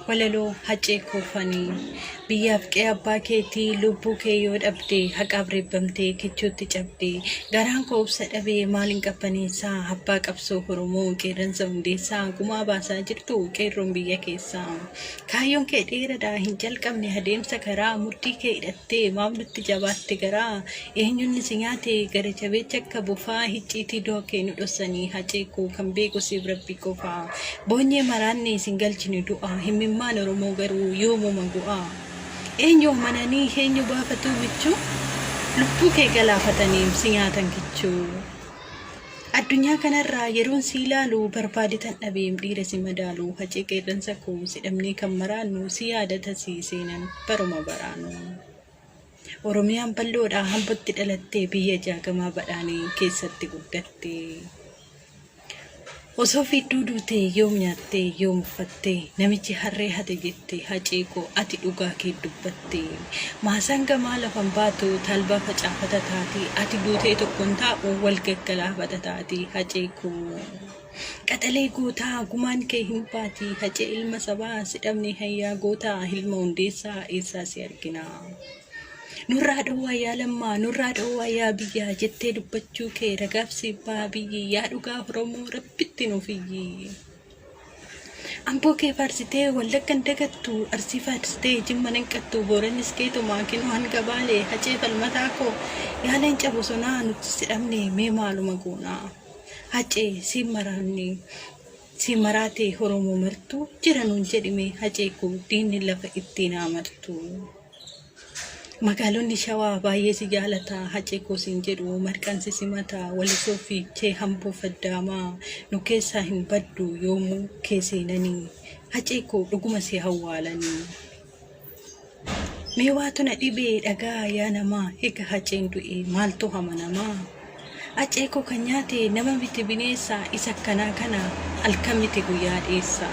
Walaloo Haccee Koofanii Biyyaaf qe'ee abbaa keetii lubbuu kee yoo dhabde haqaaf reebbamtee kichuutti cabde garaan koo obsa dhabee maalin qabbaneessaa abbaa qabsoo Oromoo qeerransa hundeessaa gumaa baasaa jirtu qeerroon biyya keessaa kaayyoon kee dheeradha hin jalqabne adeemsa karaa murtii kee hidhattee maaf nutti jabaatte garaa eenyunni si nyaate gara jabeecha akka bofaa hicciitii du'a kee nu dhossanii hacee koo kan beeku siif rabbi qofa Boonyee maraanne isin galchine du'a himmimmaan Oromoo garuu yoomuma gu'a Eenyu amananii eenyu baafatuu michuu Lubbuu kee galaafataniim si nyaatan kichuu Addunyaa kanarraa yeroon si ilaalu barbaadetan dhabeem dhiira si madaalu Hacee qeerransa koo si dhabnee kan maraannu si yaadata si seenan baruma baraanu. Oromiyaan bal'oodha Ambotti dhalattee biyya Jaagamaa Badhaanee keessatti guddatte. Osoo fiidduu duutee yoom nyaattee yoom uffattee namichi harree hate jette hacee koo ati dhugaa kee dubbatte. Maasaan gamaa lafan baatu talbaa facaafata taati ati duutee tokkon taa'u wal gaggalaafata taati hacee koo. Qaxalee gootaa gumaan kee hin baati hacee ilma sabaa si dhabne hayyaa gootaa ilma hundeessaa eessaa si arginaa. Nurraa dhowwaa yaa lammaa nurraa dhowwaa yaa biyyaa jettee dubbachuu kee ragaaf siif baha biyyi yaa dhugaa Oromoo rabbitti nuuf iyyi. Amboo kee faarsitee wallaggan dagattu arsii faarsitee jimma nanqattu boorannis keetumaa kinoo hanga baalee hacee falmataa koo yaa leenca bosonaa nuti si dhabne mee maaluma goonaa. Hacee siin maraanne si maraate Oromoo martuu jira nuun jedhime hacee koo diinni lafa ittiin haa martu. Magaalonni Shawaa baay'ee si jaalata hacee koo siin jedhu marqaan si simata walisoo fiichee hamboo faddaamaa nu keessaa hin baddu yoomuu kee seenanii hacee koo dhuguma si awwaalanii. Mee waatu na dhibee dhagaa yaa namaa ega haceen du'e maaltu amanamaa Hacee koo kan nyaate nama miti bineessa isa akkanaa kana halkan miti guyyaa dheessa.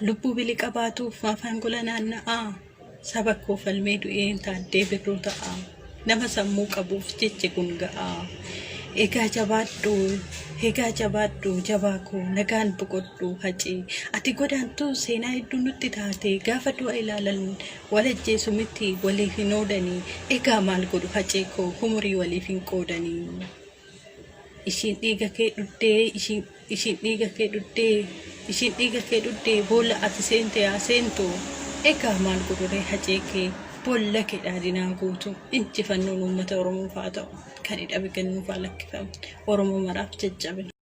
Lubbuu bili qabaatuuf maafaan gola naanna'aa saba koo falmee du'een taaddee birruu ta'a nama sammuu qabuuf jechi kun ga'a. Egaa jabaadhu egaa jabaadhu jabaa koo nagaan boqodhu hacee ati godaantuu seenaa hedduu nutti taate gaafa du'a ilaalan wal ajjeesu miti waliif hin oodanii egaa maal godhu hacee koo umurii waliif hin qoodanii. Ishiin dhiiga kee dhuddee ishiin ishiin dhiiga kee dhuddee ishiin dhiiga kee dhuddee boolla ati seente yaa seentu egaa maal godhuree hacee kee boolla kee dhaadinaa guutu injifannoon uummata Oromoof haa ta'u kan hidhame kennuuf haa lakkifamu Oromoo maraaf jajjabina.